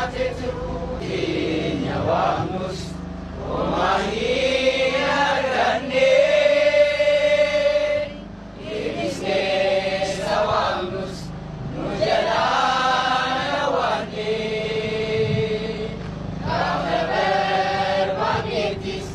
Taateetu keenya waamnus homaa hin arganne. Deebisnee isa waamnus nu jalaa awwaanne. Gaafa barbaanneettis